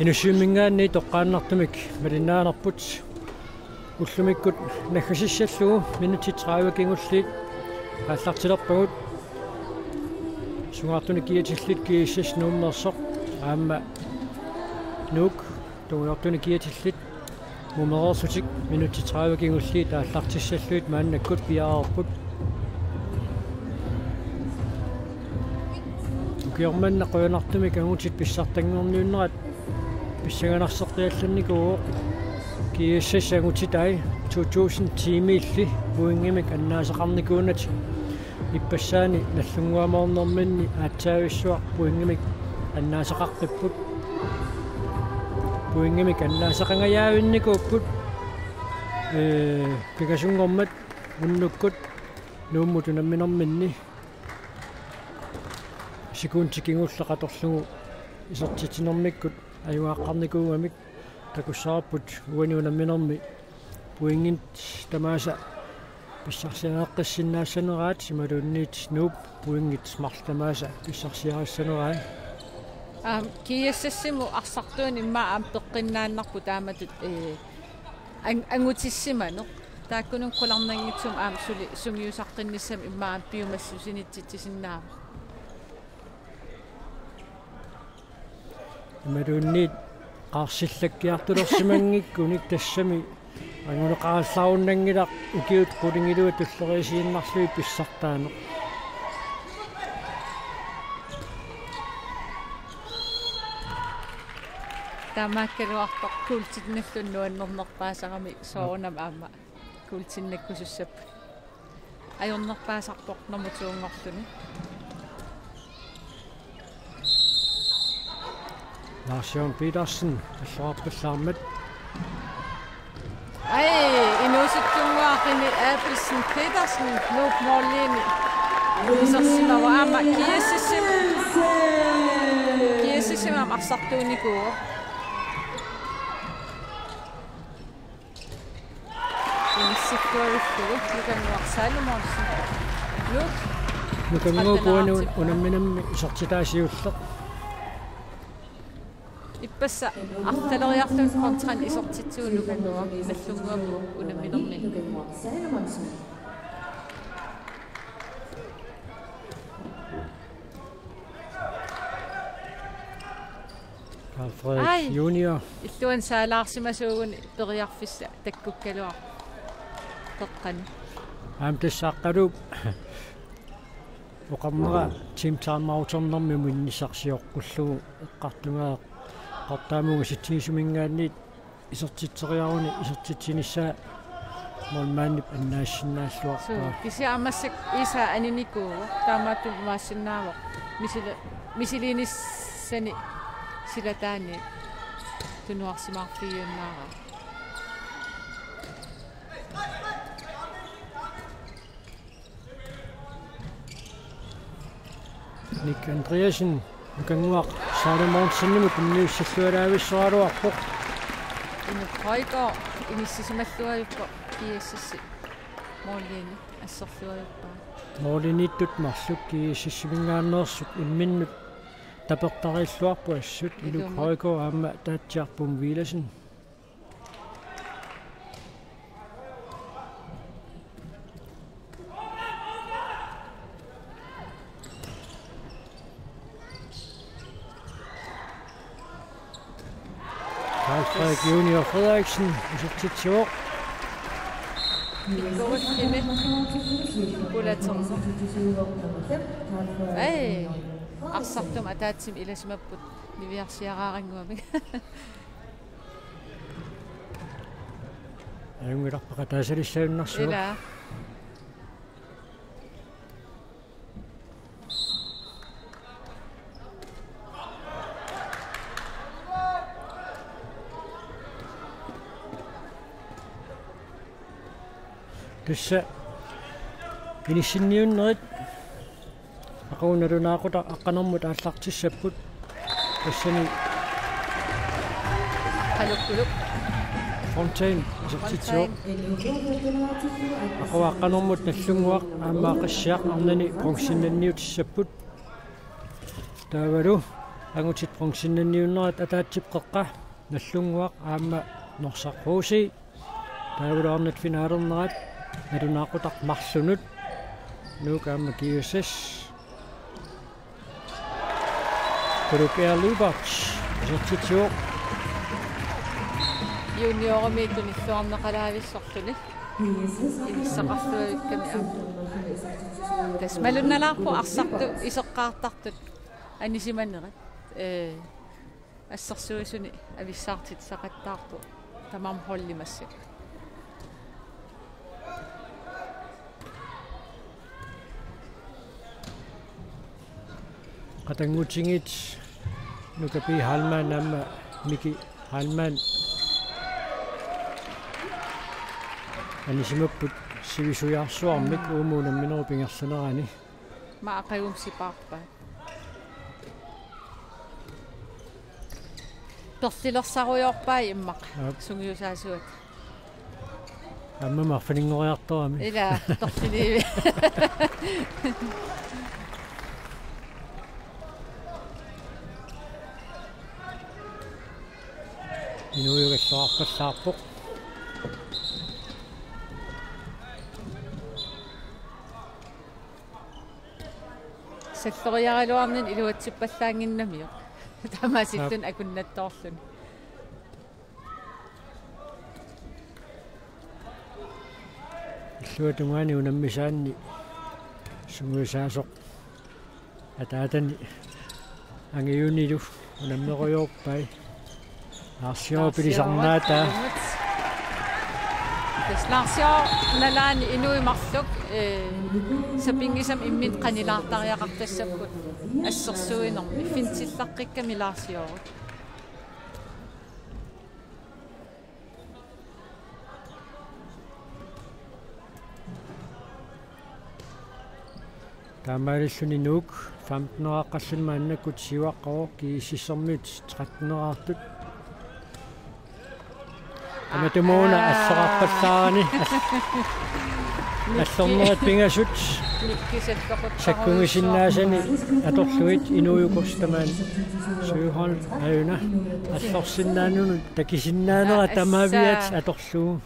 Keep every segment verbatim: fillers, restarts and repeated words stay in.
Inussivimminngaanniit toqqaannartumik malinnaanerput ullumikkut naggasissallugu minutsit tredive kingulliit aallartilerpagut. Sungaartunik kiatillit G S S Nuummeersoq aamma Nuuk tungujortunik kiatillit mumereerlutik minutsit tredive kingulliit aallartissallugit maannakkut piareerput. Ukioq manna qujanartumik angutit pissartanngorniunnerat pissanganarseqqiallannikuuvoq. G S S angutitai to tusind ti-miilli pointimik annaasaqarnikuunatik ippassaani Nagdlunguamoornerminni aatsaavissuaq pointimik annaasaqaqqipput. Pointimik annaasaqangajaavinnikuupput, ee, pingasunngormat unnukkut Nuummut unamminerminni sekundit kingulleq atorlugu isertitsinermikkut ajugaaqqarnikuugamik. Takussavarput uani unamminermi pointit tamaasa pissarsiareqqissinnaassaneraat imaluunniit Nuup pointit marluk tamaasa pissarsiarissanerai. Aam, G S S-imut arsartuunik immaqa aamma peqqinnaannarpoq taamatut, ee, an-, angutissimanut. Taakkununnga qularnanngitsumik aamma suli sungiusaqqinnissamik immaqa aamma piumassusinitsi-, -tsisinnaavoq. Imaluunniit qaarsillakkiartulersimanngikkunik tassami anguneqarallarunnanngilaq ukiut qulingiluat tulleriisiinnarlugit pissartaaneq. Taamaakkaluartoq kuultinnullu nuannernerpaasarami soorunami aamma kuultinnakkusussappat. Ajornerpaasarpoq nummer to-nngorluni. Lars Jørgen Petersen, alluarpallaarmat. Ai, inuusuttunnguaq Rene Abelsen Petersen, Nuup målimi. Isersimavoq aamma G S S-im. G S S-imi aamma arsartuunikuuvoq. Inissikkuavillugu Nukannguaq Salomonsen. Nuuk. Nukannguaq uani unamminermi isertitaa siulleq. Ippassaa artaleriarluni kontrani isertitsivoq Nukannguaq Nagdlunguammut unamminermi. Carl Frederik Ai. Junior. Illuanni saalaarsimasuuguni periarfissaq takkukkaluarpoq peqqani. Aamma tassa Aqqaluup oqarnera team timeout-ernermi muinnissarsioqqullugu eqqartugaaqqortaamuga sitsigisuminngaanniit isertitseriaruni isertitsinissaa målmandip annaassinnaalluarpaa. Suu, kisianni aamma massakkut Iisa aninikuuvoq, taamaattumik imaassinnaavoq misili-, misiliinissani silataani tunuarsimaarfigiunnaarami. Nick Andreasen, Nukannguaq Salomonsenimut tunniussillualaavissoraluarpoq. Inuk Højgaard inissisimalluarpoq G S S-ip målimi asserluarpaa. Målimiittut marluk G S S-iminngaanneersut imminnut tapertariilluarput assut Inuk Ilumut. Højgaard aamma Taatsiarput Villasen. Carl Frederik Junior Frederiksen, isertitsivoq. Ikkorullini. Pulatersoq. Ai, arsartumik ataatsimik ilasimapput niviarsiaraarannguamik. Ajunngilarpara taasalissaannarsuaq. Ila. Tassa inissinniunnerit aqagu nalunaaqutaq aqqanermut aallartissapput. Tassani Qalukkuluk. Fontaine isertitsivoq. Fontaine. Aqagu aqqanermut Nagdlunguaq aamma Aqissiaq arnani bronzinnanniutissapput. Taavalu Angutit bronzenniunnerat ataatsip qeqqa Nagdlunguaq aamma Norsaq H C. Taavalu arnat finalernerat nalunaaqutaq marlunut. Nuuk aamma G S S. Uluk Air Lyberth isertitsivoq. Juniorimiittut illuarneqalaavissorluni. Inissaqarluakkami aamma. Tassa malunnalaarpoq arsartut iseqqaartartut anisimanerat. Ee, assersuisuni avissaartitsisaqattaarpoq tamarmik holdit massakkut. Qatanngutigiit Nuka P. Heilmann aamma Miki Heilmann anisimapput sivisujaarsuarmik uuma unamminerup ingerlanerani. Maaqagum sipaarpaat. Perlilersarujoorpai immaqa. Aap. Sungiusaasuata. Aamma arfininngoriartorami. Ila, perliliivi. Inuup alluarpallaarpoq. Salloriaraluarnini iluatsippallaannginnamiuk. Taamaasilluni. Aap. Akunnattoorluni. Illuatungaani unammisaanni sungiusaasoq ataatani angajunilu unammerujoorpai. Laarsiooq pilisarnaataa. Tassa Laarsiooq nalaani inuit marluk, ee, sapinngisamik imminut qanilaartariaqartassapput assersuinermi. Iffinitsilaqqikkami Laarsiooq. Taamaalilluni Nuuk femteneraqqalluni maannakkut siuaqqavoq, G S S-ermiut tretteneraartut. Amatumuuna, aa, allorarpallaarani. Allornerit pingasut. Nikki salloquttarujussuarpaa. Sakkugisinnaasani atorlugit inuujukorsut tamaani. Søholm, aajuna. Allorsinnaanunut takisinnaanera, aa, tamaviat, assa, atorlugu.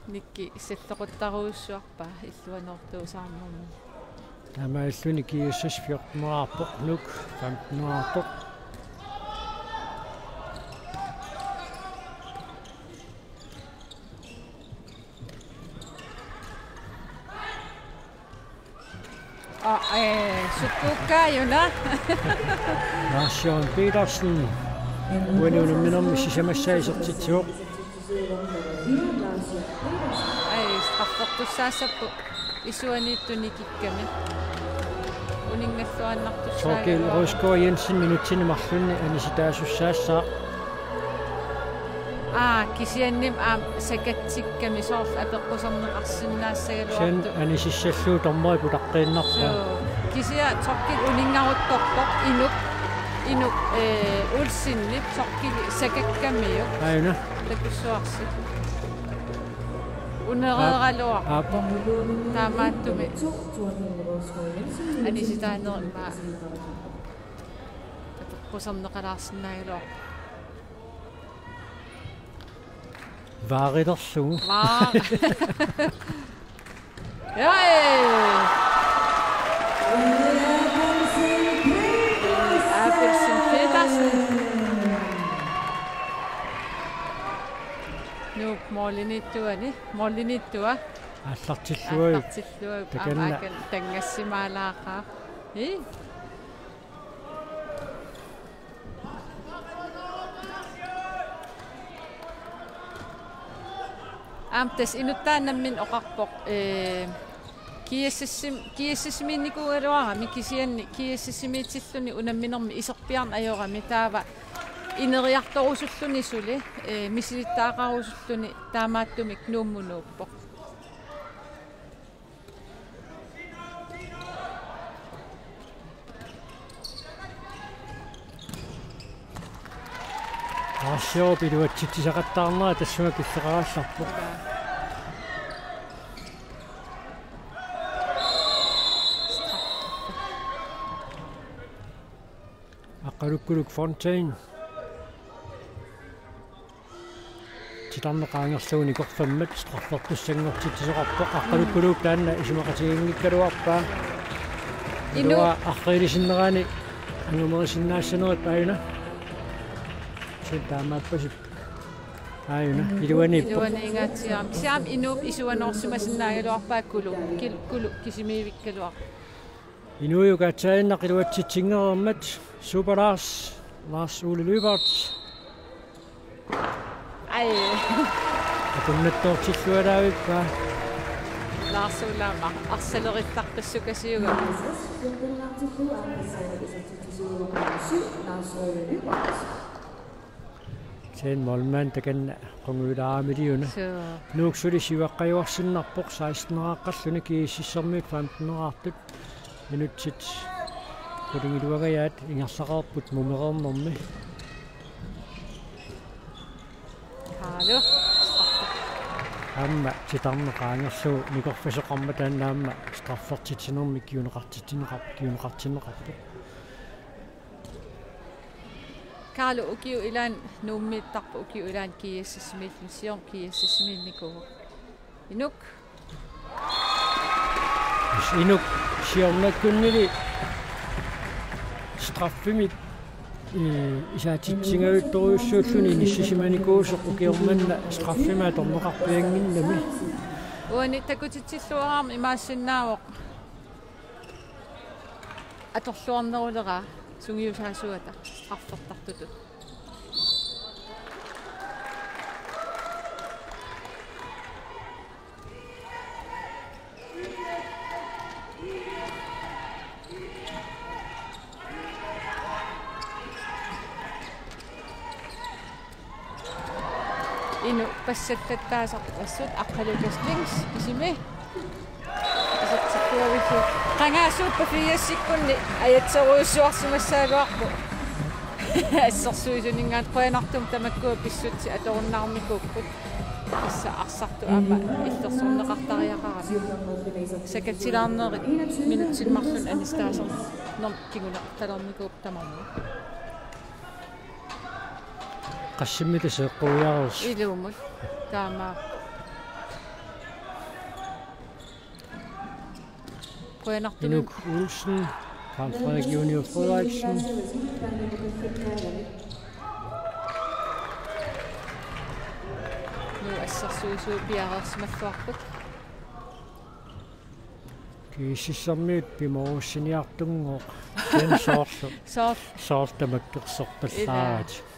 Nikki salloquttarujussuarpaa illuanoortuusaarnermi. Taamaalilluni G S S fjorteneraarpoq, Nuuk femteneraarpoq. Aa, ee, sukkuukkaajuna. Lars Jørgen Petersen. Uani unamminermi sisamassaa isertitsivoq. Ai, straffertussaassapput isuaniittut nikikkami. Uninngalluinnartussaagaluarpoq. Thorkild Rosgaard Jensen minutsini marlunni anisitaasussaassaaq. Aa, kisiannimi aamma sakatsikkami soorlu apeqquserneqarsinnaassagaluartoq. Kisianni anisissallugu dommeri putaqqiinnarpaa. Suu, kisianni Thorkild uninngaruttorpoq Inuk, Inuk, ee, Olsenip Thorkildip sakakkamiuk. Aajuna. Takussuarsi. Unereeraluarpoq. Aap. Taamaattumik anisitaanerit aamma apeqquserneqalaarsinnaagaluarpoq. Vaarilerlugu. Vaa. Joi! Abelsen Petersen. Nuuk målimiittuani, målimiittua. Aallartilluajuk. Aallartilluajuk. Takanna. Aamma akan tanngassimaalaaqaaq. Ii. Aamma tassa inuttaa nammineq oqarpoq, ee, G S S-im-, G S S-imiinnikuugaluarami kisianni G S S-imiitilluni unamminermi iserpiarneq ajorami, taava ineriartorusulluni suli, ee, misilittagaqarusulluni, taamaattumik Nuummut nuuppoq. Aasiorp iluatsitsisaqattaarnera tassunga killeqarallarpoq. Aqqalukkuluk Fontaine. Titarneq qaangerlugu nikorfammat straffertussanngortitsisoqarpoq. Aqqalukkuluk taanna isumaqatiginngikkaluarpaa. Inuk. Ilua arriilisinnerani angumerisinnaassanerit aajuna. Sen taamaappasippoq. Aajuna. Iluaniippoq. Iluaniingaatsiarami. Kisianni Inuk isuanoorsimasinnaagaluarpaa Kuluk. Kil-, Kuluk kisimiivikkaluarpoq. Inuup kaatsaaginnaq iluatsitsinngereermat Super Lars, Lars Ole Lyberth. Ai. Akunnattoortilluaraavippaa. Lars Ole aamma arsalerittaqqissukasiugami. Sen målmand takanna qungujulaaramiuna. Suu. Nuuk suli siuaqqajuarsinnarpoq seksten-eraaqqalluni, GSS-ermiut femten-eraartut. Minutsit qulingiluangajaat ingerlaqareerput mumereernermi. Hallo. Aamma titarneq qaangerlugu nikorfisoqarmat taanna aamma straffertitsinermi kinguneqartitsineqar-, kinguneqartinneqarpoq. Kaalo, ukiup ilaani Nuummiittarpoq, ukiup ilaani GSS-imiilluni, siorna GSS-imiinnikuuvoq. Inuk. Inuk siornakkunnili straffimik, eh, isaatitsingajuttorujussuulluni inissisimanikuusoq ukioq manna straffimik atorneqarpiannginnami. Uani takutitsilluaraarmat imaassinnaavoq. Atorluarneruleraa sungiusaasuata straffertartutut. Inuk passattattaasarput assut, Aqqalukas Lings kisimi. Isertittuavigit. Qangaasuuppat fireoghalvfjerdsikkunni ajatserujussuarsimassagaluarpoq. Assersuisuninngaanniit qujanartumik tamakkua pissutsit atorunnaarnikuupput. Tassa arsartut aamma illersorneqartariaqarami. Sakatilaarnerit minutsini marlunni anistaasornermik kinguneqartalernikuupput tamarmik. Qassimmita seeqquiareersoq. Ilumut. Taama. Qujanartumik. Inuk Olsen, Carl Frederik Junior Frederiksen. Nuuk assersuisui piareersimalluarput. GSS-ermiut pimoorussiniartunngooq. Sen soorlu. Soorlu. Soorlu tamakkersorpallaaraat. Ilaa.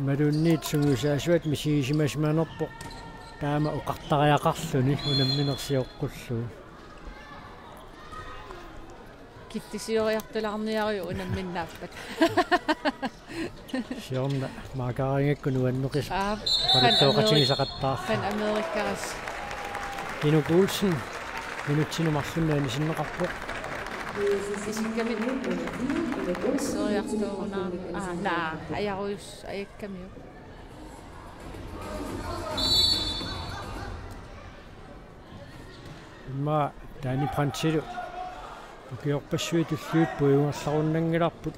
Imaluunniit sungiusaasuata misigisimasimanerpoq taama oqartariaqarluni unammineq sioqqullugu. Kittisioriartulaarniaruit unamminnaappat. Siorna maakaarinngikkunik nuanneqis-. Aap, oqaluttuoqatigisaqattaarluni. Pan Amerikaris. Inuk Olsen, minutsini marlunni anisinneqarpoq. Isikkamik. Asseriartuugunarami. Aa, naa, ajarujus-, ajakkamiuk. Immaqa Danny Brandtilu ukiorpassuit tulliuttut puigorlarunnanngilarput.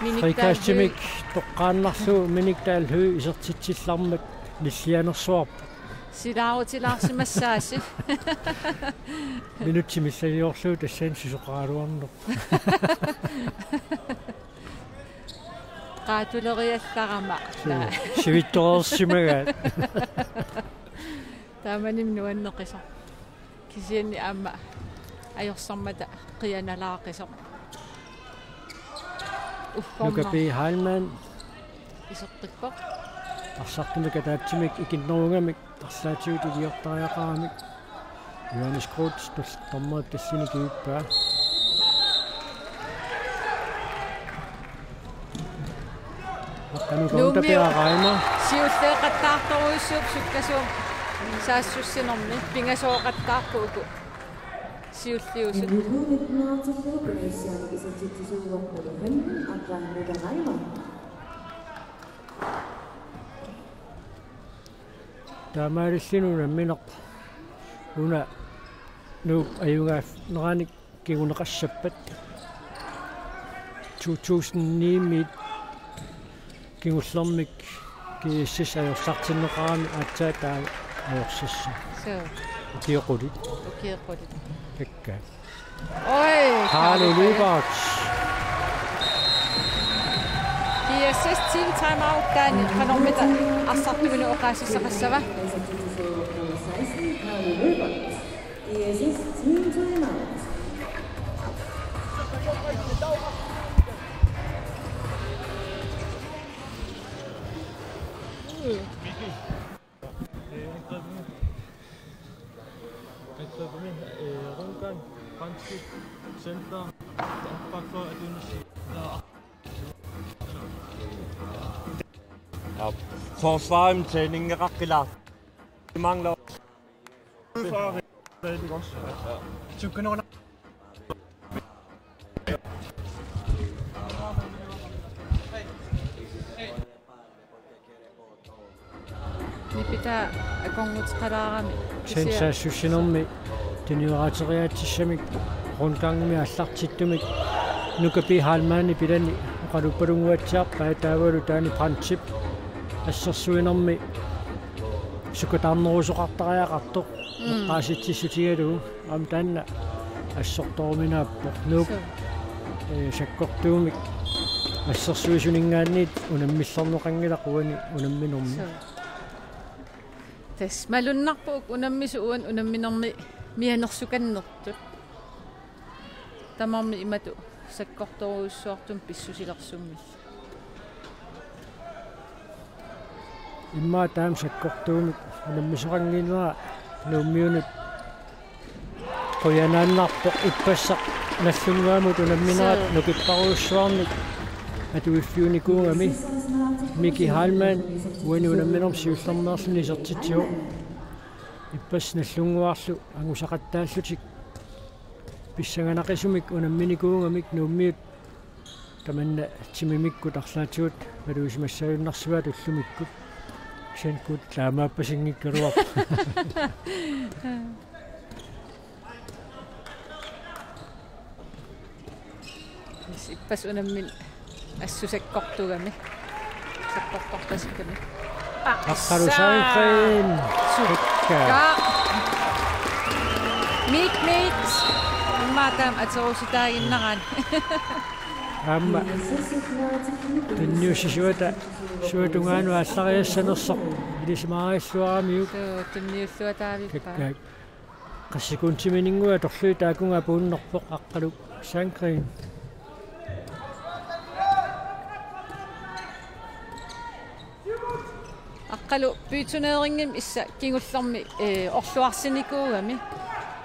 Minik Dahl Høegh. Frikastimik toqqaannarlugu Minik Dahl Høegh isertitsillarmat nillianersuarpoq. Silaarutilaarsimassaasi. Minutsit millaliorlugu tassani susoqaraluarneq. Qaatuleriallarama. Suu, sivitsoreersimagaat. Taamanimi nuanneqisoq. Kisianni aamma ajorsamata qianalaaqisoq. Uffamma. Nuka P. Heilmann. Iseqqippoq. Arsartumik ataatsimik ikinnerugamik arlaatigut iliortariaqaramik. Johannes Groth tul-, dommerip tallini kivippaa. Aqqanuka Nuummiut Unterberg Reimer. Siulleeqattaartorujussuupput sukkasuumik saassussinermi, pingasooqattaarput uku. Siulliusut. Taamaalilluni unammineq una Nuup ajugaaneranik kinguneqassappat. To tusind ni-miit kingullermik G S S ajorsartinneqarami aatsaat taava ajorsassaq. Suu. Ukioqqutit. Ukioqqutit. Takka. Oj, Kaali Kaali Lyberth. G S S team timeout taanna qanormita arsartuminut oqaasissaqassava? G S S team timeout. Forsvarimi træningeqaqqilaartoq. De mangler. Nipita akornuteqalaarami. Sensaassussinermi tunioraatigiaattissamik rundgangimi aallartittumik Nuka P. Heilmann pilani oqaluppalunnguatsiarpai taavalu Danny Brandtip assersuinermi sukataarnerusoqartariaqartoq. Mm. Eqqaasitsissutigalugu aamma taanna assortoruminaappoq. Nuuk, suu, eh, sakkortuumik assersuisuninngaanniit unammillorneqanngilaq uani unamminermi. Suu. Tassa malunnarpoq unammisut uani unamminermi mianersukannertut. Tamarmik imatut sakkortorujussuartumik pissusilersummillu. Immaqa taama sakkortuumik unammisoqannginnera Nuummiunut qujanaannarpoq ippassaq Nagdlunguamut unamminerat. Suu. Nukipparujussuarnik atuiffiunikuugami. Miki Heilmann uani unamminermi siullermeerluni isertitsivoq. Ippassaq Nagdlunguarlu angusaqattaallutik pissanganaqisumik unamminikuugamik Nuummiut tamanna timimikkut arlaatigut maluusimassagunarsivaat ullumikkut. Kisianni kuuttut taamaappasinngikkaluarput. Ippassaq unammineq assut sakkortugami. Sakkortortasikkami. Aqqalu Sandgreen. Sukka. Sukka. Miit, miit. Immaqa taama aterusutaaginnaraanni. Aamma tunniussisuata suatungaanut aallariassanersoq ilisimaarissuaramiuk. Suu, tunniulluataavippa. Kakkaak. Qassikundiminnguaq atorlugit taakkununnga apuunnerpoq Aqqalu Sandgreen. Aqqalu bytunerinngimmat issa kingullermi, eh, orluarsinikuugami,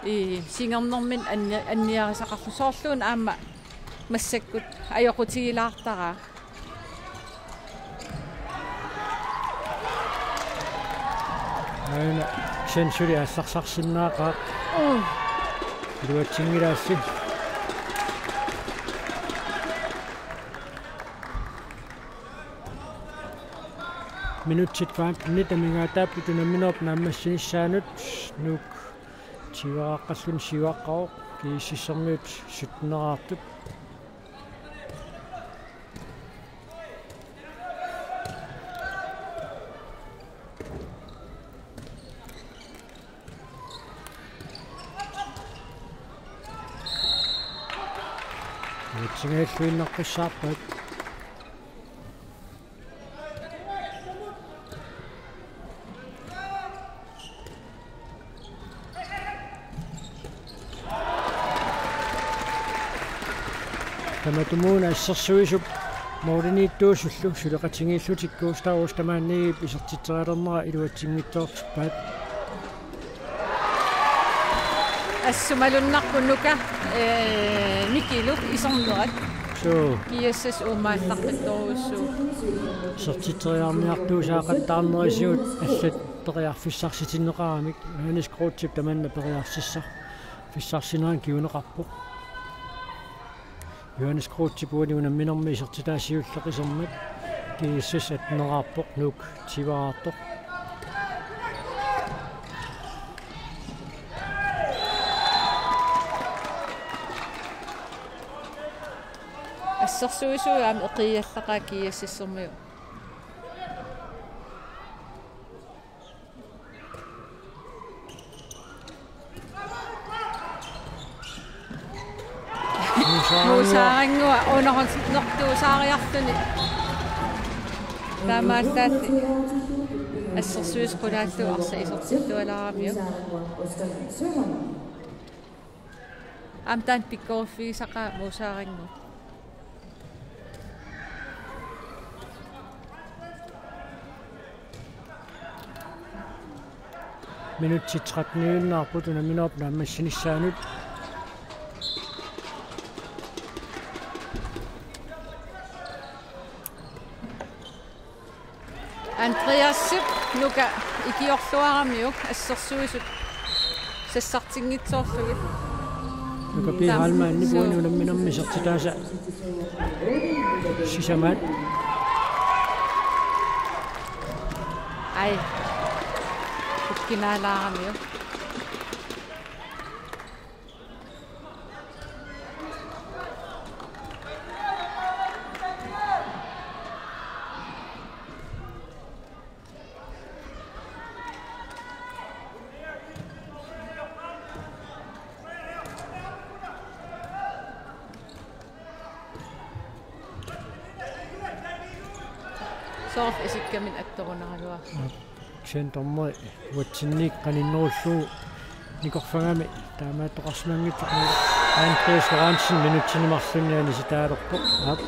eh, singernermini anni-, anniarisaqarlugu soorluuna aamma massakkut ajoqutigilaartaraa. Aana sensori aallarsarsinnaaqaaq. Mm. Iluatsinngilaalli. Minutsit femtenit amigaataapput unamminerup naammassinissaanut. Nuuk tyveqarluni syvogfyrre, G S S-ermiut sytteneraartut. Uatsingajalluinnaqqissaarpaat. Tamatumuuna assersuisup mooriniittuusullu suleqatigiillutik Gustav Ostermann-ip isertitserialernera iluatsinngitsoortippaat. Assut malunnarpoq Nuka, eh, Mikilu isernerat. Suu. G S S uumaallarpittorujussuuvoq. Isertitseriarniartuusaaqattaarnerisigut allat periarfissarsitinneqaramik. Johannes Grothip tamanna periarsissaq. Pissarsinerani kinguneqarpoq. Johannes Kreutzip uani unamminermi isertitaa siulleq isermat. G S S atteneraarpoq, Nuuk tyveraartoq. Assersuisui aamma eqiallaqaat G S S-ermiut. Musaarannguaq underhåndsnertuusaariarluni. Taamaallaat assersuisut qulaallugu arsaq isertillualaaramiuk. Aamma taanna pikkoriffigisaqaaq Musaarannguaq. Minutsit tretten-iunnaarput unamminerup naammassinissaanut. Andreasip Nuka ikiorluaramiuk assersuisut sassartinngitsoorlugit. Nuka P. Taam-, Heilmann-ip suu. Uani unamminermi isertitaasa sisamaat. Ai. Ukkinaalaaramiuk. Soorlu isikkamik attorunaraluarpoq. Kisianni dommeri uatsinniikka qaninnerullugu nikorfagami taamaattoqarsimanngitsoq. Andreas Lorentzen minutsini marlunni anisitaalerpoq. Aap.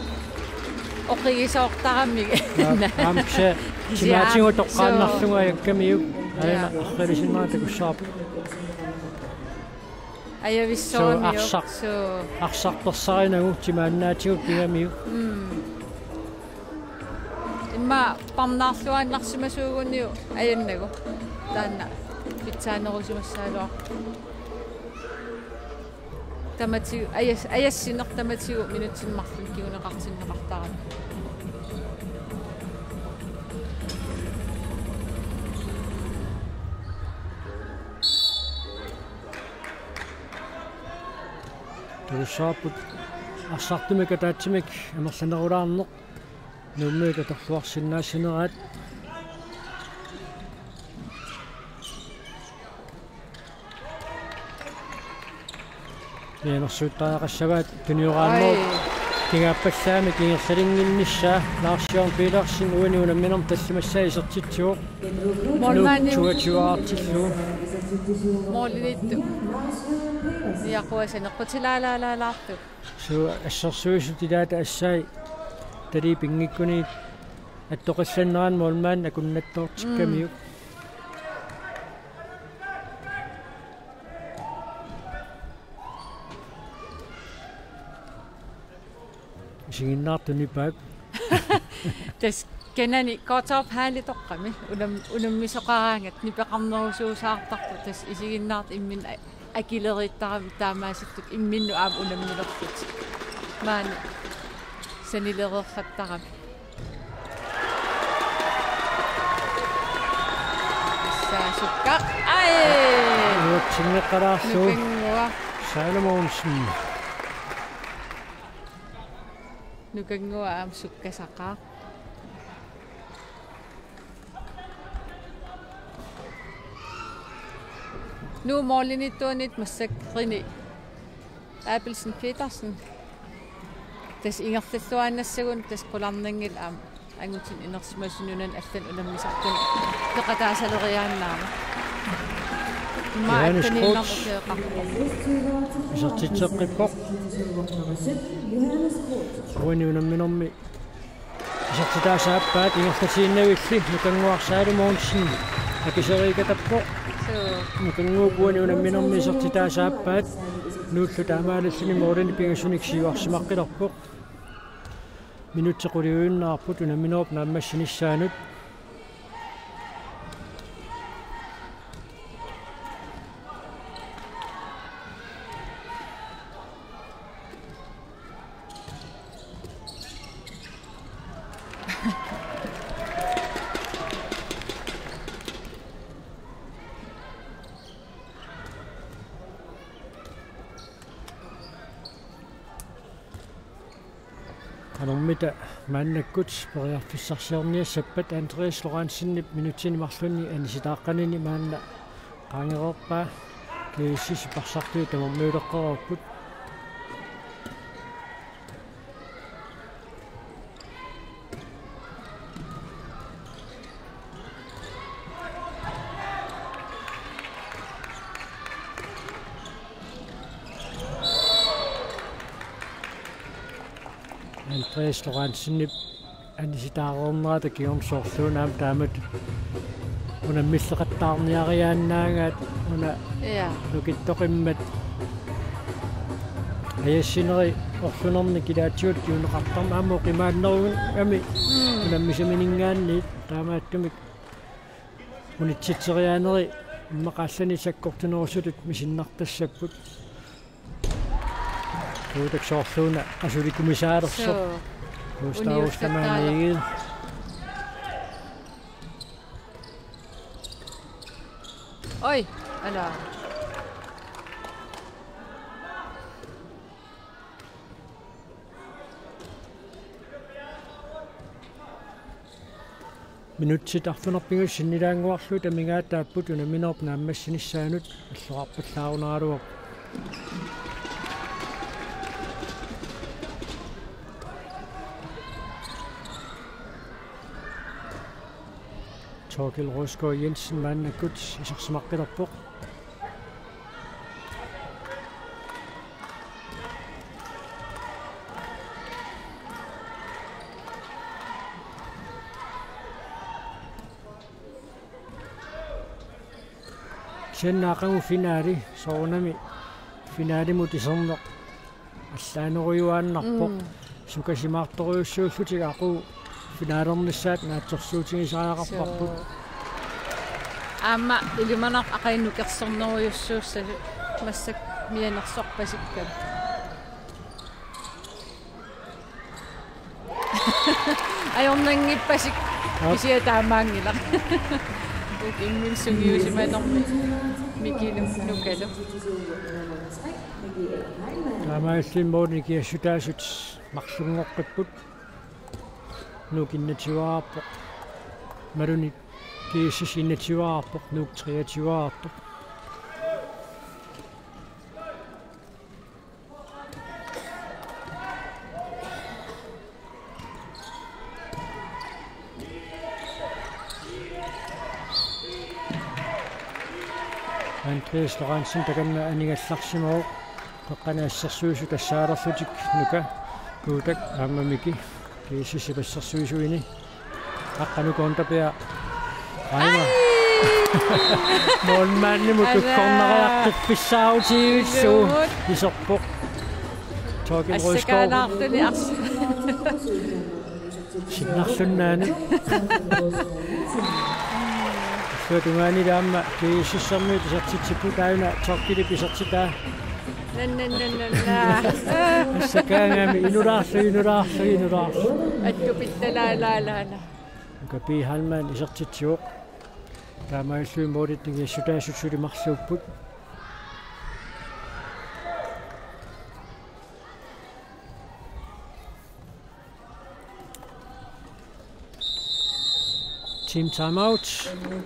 Oqigisoortaramik. Aap, aamma kisianni timaatigut toqqaannarlugu ajakkamiuk. Aana arralisimaat takussavarput. Ajavissuarmiuk. Suu, arsaq. Suu. Arsartorsarinagu timaannaatigut pigamiuk. Mm. Immaqa parnaarluaannarsimasuuguniuk ajannagu. Taanna pitsaanerusimassagaluarpoq. Tamatigut, ajas-, ajassineq tamatigut minutsini marlunni kinguneqartinneqartarami. Takussavarput arsartumik ataatsimik amerlanerulaarneq. Nuummiut atorluarsinnaassagaat. Mianersuuttariaqassavaat tunioraannerup. Ai. Kingaappallaamik ingerlalinnginnissaa Lars Jørgen Petersen uani unamminermi tallimassaa isertitsivoq. Målmandi. Nuuk toogtyve-aartillugu. Målimiittoq. Niaquasa neqqutilaalaalaalaartoq. Suu, assersuisut ilaata assai talii pinngikkunit attoqillannerani målmand akunnattoortikkamiuk. Mm. Isiginnaartut nipaat. Tassa kanani Qaqortup hallitoqqami unam-, unammisoqaraangat nipeqarnerusuusaartarpoq, tassa isiginnaartut imminnut a-, akileriittarami taamaasilluni imminnut aamma unammilerlutik. Maani sanilereerrattarami. Tassa sukka. Ai! Nuatsinneqalaarlugu. Nukannguaq. Salomonsen. Nukannguaq aamma sukkasaqaaq. Nuup målimiittuaniit massakkut René Abelsen Petersen. Tassa ingerlalluaannassagunarpoq, tassa qularnanngilaq aamma angutit inersimasut nunanut allanut unammisartunut peqataasaleriaannaavoq. Immaqa Johannes Kreutzmann. Isertitseqqippoq. Uani unamminermi isertitaasa aappaat ingerlatiinnavilli Nukannguaq Salomonsen akiseriikatappoq. Suu. Nukannguup uani unamminermi isertitaasa aappaat Nuullu taamaalilluni målinik pingasunik siuarsimaqqilerpoq. Minutsit quliujunnaarput unamminerup naammassinissaanut. Qanormita maannakkut periarfissarsiorniassappat? Andreas Lorentzen minutsini marlunni anisitaaqqanini maanna qaangereerpaa. G S S-ip arsartui tamarmiuleqqareerput. Andreas Lorentzenip anisitaareernerata kingorna soorluuna aamma taamatut unammilleqattaarniariaannaagaat una. Ja. Nukittoqimmat ajassineri orlunerni kilaatigut juuneqartarmat aamma oqimaannerugami. Mm. Unammisamininngaanniit taamaattumik unitsitseriaaneri immaqa allanik sakkortunerusutut misinnartassapput. Guutak soorluuna qasulikumisaalersoq. Suu. Gustav Ostermann. Uniullattaaleq. Oj, ala. Minutsit arfineq-pingasut sinnilaannguarlugit amigaataapput unamminerup naammassinissaanut, allorarpallaarunaraluarpoq. Torkild Rosgaard Jensen maannakkut isersimaqqilerpoq. Kisianni aqagu finali, soorunami finalimut iserneq allaanerujuaannarpoq. Mm. Sukasimaartorujussuullutik aqagu finalernissaat naatsorsuutigisariaqarparput. Suu. Aamma ilimanarpoq aqagu nukersornerujussuussasut massakkut mianersorpasikkamik. Ajornanngippasik. Aap. Kisianni taamaanngilaq. Ukimmik sungiusimanermi Mikilu nukalu. Taamaalilluni målini nikiassutaasut marlunngoqqipput. Nuuk enogtyvearpoq. Imaluunniit G S S enogtyvearpoq, Nuuk treogtyvearpoq. Andreas Lorentzen takanna anigallarsimavoq, qeqqani assersuisut tassaalerlutik Nuka, Guutak aamma Miki, G S S-ip assersuisuini. Aqqanuku Underberg. Aima. Ai! Målmandimut. Ala. Kukkornariartiffissaarutigivillugu. Ilumut. Iserpoq. Torkild Rosgaard. Assakaalaartuni ars-. Sinnarlunnaani. Illuatungaani taama G S S-ermiut isertitsipput, taanna Torkildip isertitaa. Nan, nan, nan, nan, nan. Assakaagami inulaarlu, inulaarlu, inulaarlu. Attupittalaa, laa, laa, laa. Nuka P. Heilmann isertitsivoq. Taamaalilluni målit nikiassutaasut suli marluupput. Team timeout.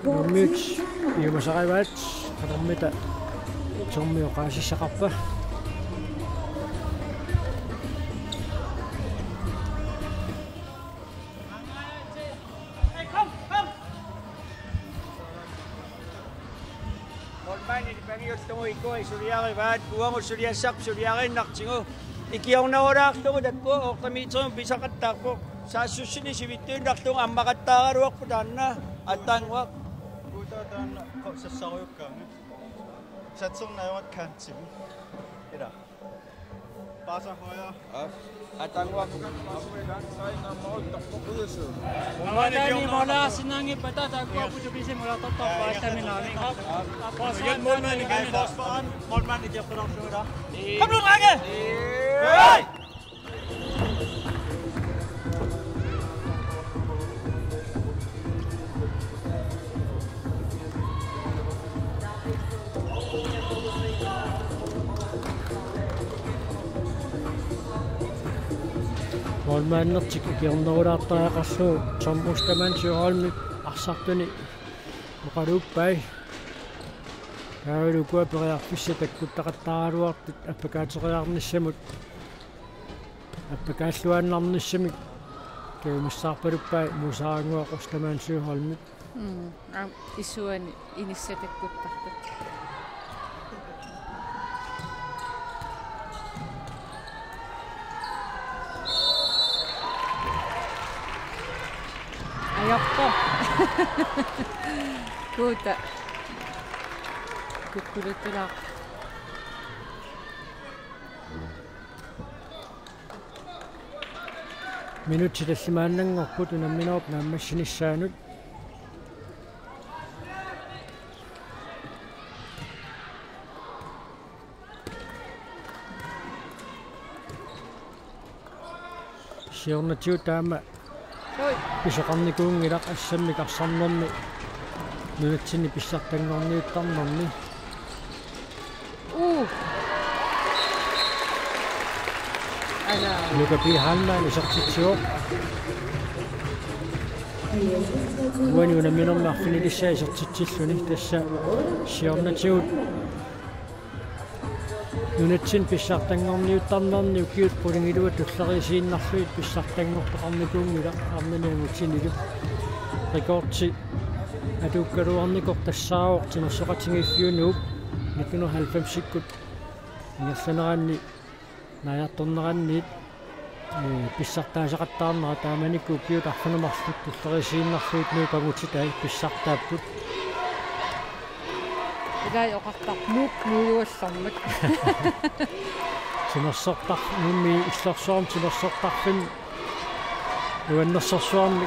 Målmandit piumasarivaat. Qanormita tormi oqaasissaqarpa? Målmandit nipangiullugu ikuai suliarivaat, uagut suliassarput suliariinnartigu. Ikiornerulaarlugu takkua otte meterimut pisaqattaarpoq. Saassussineq sivitsuinnarlugu ammaqattaaraluarpoq taanna. Atannguaq. Guutaa taanna qo-, sassarujukkaangat. Satsernaajuat kantimi. Ila. Paasa højre. Ja. Atannguaq. Målmandit målmandit målmandit. Hjælp målmanden igen. Kom nu, drenge! Hey! Målmandertik ikiornerulaartariaqarlugu Thomas Tamansiuholmi arsartuni oqaluuppai. Taavalu ukua periarfissat takkuttaqattaaraluartut appakaateriarnissamut, appakaalluinnarnissamik kajumissaarpaluppai Muusaq Aranguaq Tamansiuholmip. Mm, aamma isuani inissat takkuttartut. Ajorpoq. Kuuta. Kukkuluttulaaq. Minutsit tallimaannanngorput unamminerup naammassinissaanut. Siornatigut taama Oi. Pisoqarnikuunngilaq assammik arsarnermi nunatsinni pissartanngorniuttarnermi. Uu. Ala. Nuka P. Heilmann isertitsivoq. Uani unamminermi arfinilissaa isertitsilluni, tassa siornatigut nunatsinni pissartanngorniuttarnerni ukiut qulingiluat tulleriisiinnarlugit pissartanngortoqarnikuunngilaq arnani angutinilu. Rekordi atuukkaluarnikoq tassaavoq timersoqatigiiffiunuup nitten hundrede og halvfemsikkut ingerlaneranni naajartorneranniit, ee, pissartaasaqattaarnera, taamanikkut ukiut arfineq-marluk tulleriisiinnarlugit Nuup angutitai pissartaapput. Ilai oqartarpoq Nuup nuiuallormat. Timersortar-, Nuummi Illorsuarmi timersortarfimmi Nuannersorsuarmi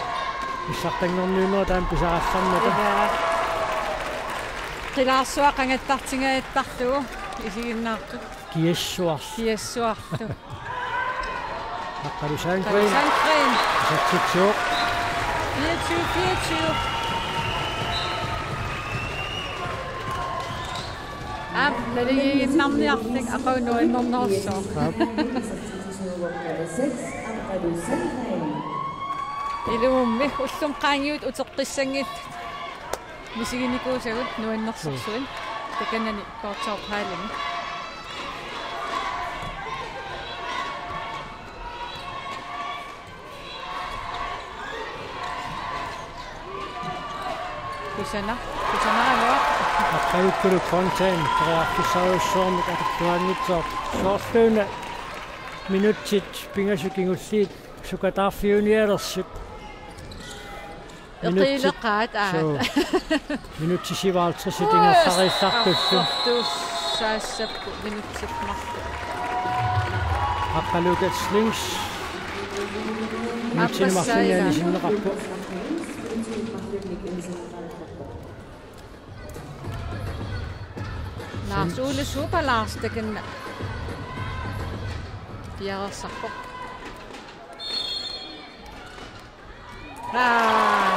pissartanngorniunnerat taama pisarallarmata. Ilaa. Qilaarsuaq qangattartingaattarlugu isiginnaartut. Kiassuarlu. Kiassuarlu. Aqqalu Sandgreen. Aqqalu Sandgreen. Isertitsivoq. Fireogtyve fireogtyve. Aap, naligiinnarniarlik aqagu nuannernersoq. Aap. Ilumummi ullumi qaangiuttut uteqqissanngillat. Misiginikuusagut nuannersorsuit. Mm. Takanani Portaup Haalimi. Kusanaq, kusanaraluaq. Aqqalukkuluk Fontaine, periarfissarujussuarmik atorluaanngitsoq. Soorluuna minutsit pingasut kingulliit sukataarfiunialersut. Minutsit. Eqiileqaat, aa. Suu. Minutsit syvoghalvtreds ingerlariillartullu. Uus, artortussaassapput minutsit marluk. Aqqaluukat Slings. Minutsini marlunni anisinneqarpoq. Lars Ole Super Lars, takanna piareersarpoq. Aa.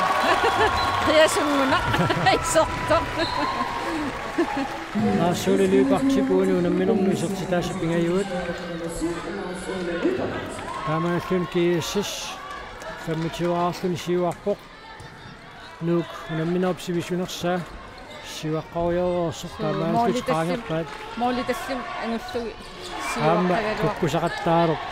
Qiasunnguaq. Isertoq. Lars Ole Lyberthip uani unamminermi isertitaasa pingajuat. Taamaalilluni G S S femogtyve-arluni siuarpoq. Nuuk unamminerup sivisunersaa siuaqqarujoreersoq. Suu, taamaalillutik qaangerpaat. Målitallum angullugit. Aamma siuaqqagaluaq. Kukkusaqattaalerpoq.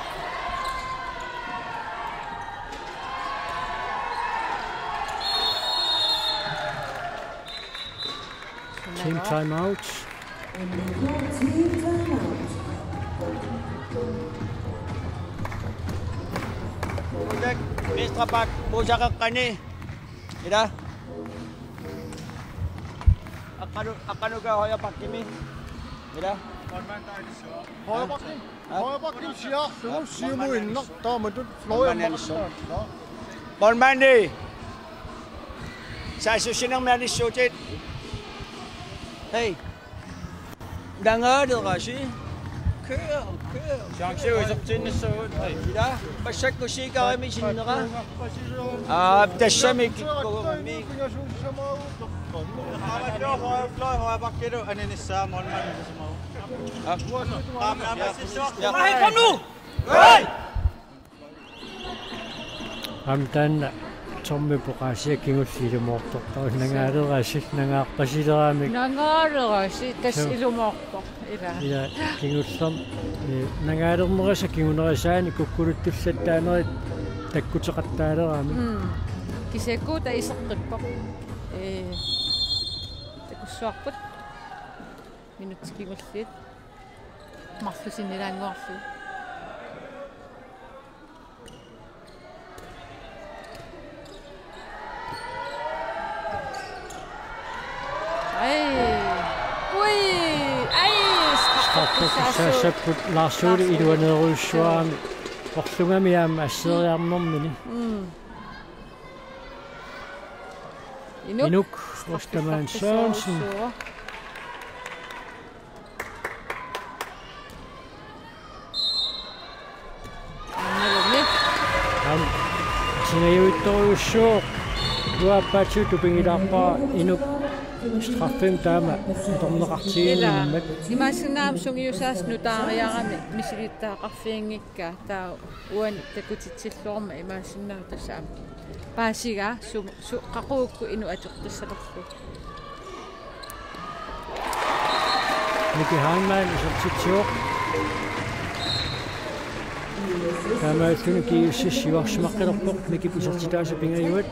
Team timeout. Venstre back, Muusaq eqqani. Ila. Aqqalu-, Aqqaluukat højre backimi. Ila. Højre backimi. Højre backimi siaarlugu siumuinnaq taamatut fløjimut. Målmandi. Saassussinermi alissuutit. Hej. Nangaalerasi. Kør, kør. Chance isertinnissagut. Ila, massakkut sikarimi sinnera. Aa, tassami kikkugamik. Højre fløj, højre back, aninissaa, målmand. Ja. Ja. Hej, kom nu! Hej! Aamma taanna Tommy Pokasia kingulleq ilumoortortoq. Nangaalerasi, nangaarpasileramik. Nangaalerasi, tassa ilumoorpoq. Ila. Ila kingullermi, eh, nangaalernerisa kingunerisaani kukkuluttullattaanerit takkuteqattaalerami. Mm. Kisianni Guuta iseqqippoq. Eh, takussuarput. Minutsit kingulliit. Marluk sinnilaannguarlugu. Ai. Ui. Ai. Straffeqissaassapput Lars Ole iluaneerujussuarami. Orlungami aamma asseriarnermini. Mm. Inuk. Inuk Ostermann Sørensen. Aammalumi. Aamma sinajuttorujussuuvoq. Uappaatsiu tupigilaarpara Inuk straffem taama atorneqartigineqarmat. Ila. Imaassinnaavoq sungiusaasa nutaariarami misilittagaqarfiginngikkaa taava uani takutitsilluarmat imaassinnaavoq tassa aamma. Paasigaa su-, su-, qaqugukkut Inuk atortassalerlugu. Miki Heilmann isertitsivoq. Taamaalilluni GSS siuarsimaqqilerpoq Mikip isertitaasa pingajuat.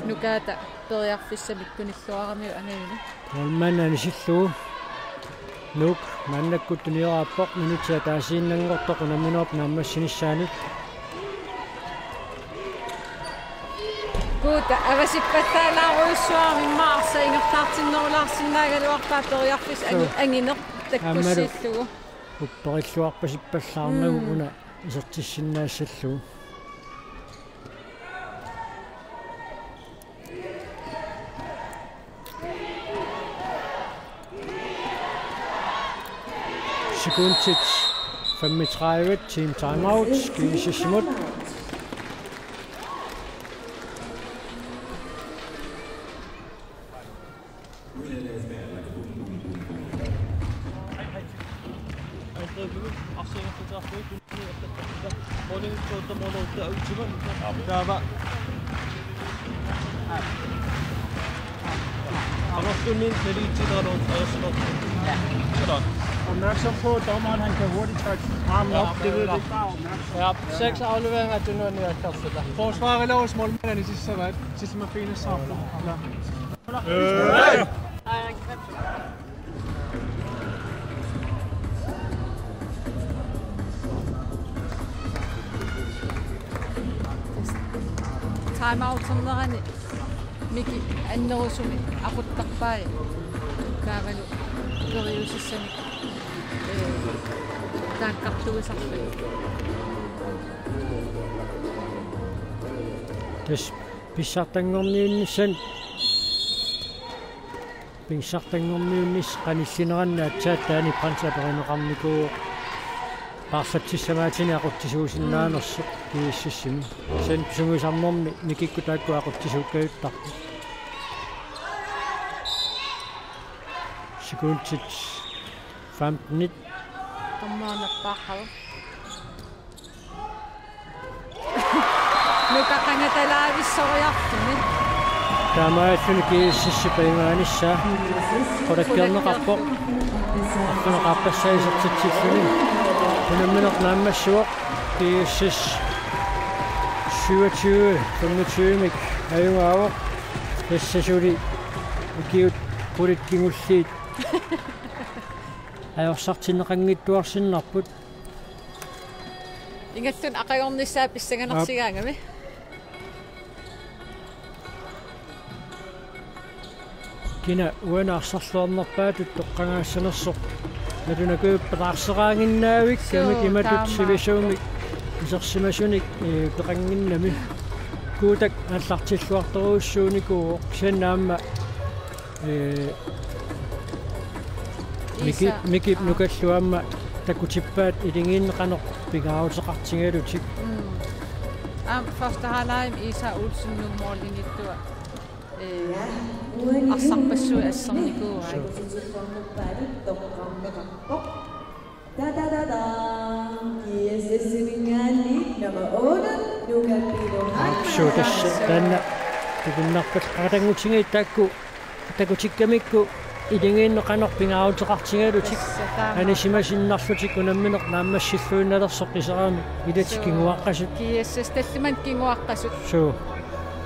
Nukaata periarfissamik tunilluaramiuk angajuni. Heilmann anisillugu. Nuuk maannakkut tuniorarpoq minutsit ataasiinnanngortoq unamminerup naammassinissaanut. Guuta avasippallaalaarujussuarami arsaq ingerlaartinnerulaarsinnaagaluarpaa periarfissaq angi-, angineq takkussiillugu. Upperilluarpasippallaarnagu una isertissinnaassallugu. Sekundit femogtredive, team timeout, GSS-imut. Taava. Amerluni naligitsineqarluta ajorsarluta. Opmærksom på, at dommeren han kan hurtigt trække armen op. Det ved vi ikke. Bare opmærksom. Ja, seks afleveringer til nu, ni har kastet dig. Forsvaret laver målmanden i sidste, hvad? Sidste med benet sammen. Ja. Time outernerani Miki annerusumik aquttarpai taavalu periusissamik, ee, taakkartuisarluni. Tassa pissartanngorniunnissaanut Pissartanngorniunnissamut qanillineranni aatsaat Danny Brandt aperineqarnikuuvoq paarlatsissamaatini aqutsisuusinnaanersoq GSS-imi. Kisianni sungiusarnermi Mikikkut taakku aqutsisuukkajuttarput. Sekundit femtenit. Tammaannappaaqqavoq. Nukaqangatalaavissorujarluni. Taamaalluni GSS-ip ajugaanissaa qulakkeerneqarpoq. Arfineq-aappassaa isertitsilluni. Unammineq naammassivoq GSS syvogtyve femogtyve-mik ajugaavoq. Tassa suli ikiut qulit kingulliit ajorsartinneqanngittuarsinnarput. Ingammik aqagornissaa pissanganarsigaangami. Kina uani arsarluarnerpaatut toqqagaassanersoq. Nalunakujup peqarseqaaginnaavikkami. Suu, kimatut taama. Sivisuumik isersimasunik, ee, peqannginnami. Guutak aallartilluartorujussuunikuuvoq kisianni aamma Ee, Miki-, Iisa. Mikip, aa, nukallu aamma takutippaat iligiinneq qanoq pingaaruteqartigalutik. Mm. Aamma første halvlegimi Iisa Olsen Nuummoorlingittua. Ee, arsarpassuit assernikuuai. Suu. Da, da, da, da. GSS-iminngaanniit nummer otte. Aapsuu, tassa taanna tupinnarpat qatanngutigiit taakku takutikkamikku iligiinnut qanoq pingaaruteqartigalutik anisimasinnarlutik unammineq naammassilluinnalersoq iserami ilatik kinguaqqasut. G S S tallimat kinguaqqasut. Suu.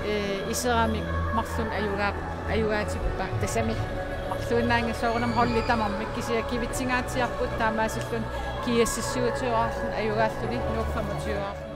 Ee, iseramik marlunnik ajugaa-, ajugaatippaat, tassami marluinnaanngissuugunarpoq holdit tamarmik, kisianni kivitsingaatsiarput taamaasilluni G S S syvogtyve-arluni ajugaalluni Nuuk femogtyve-arluni.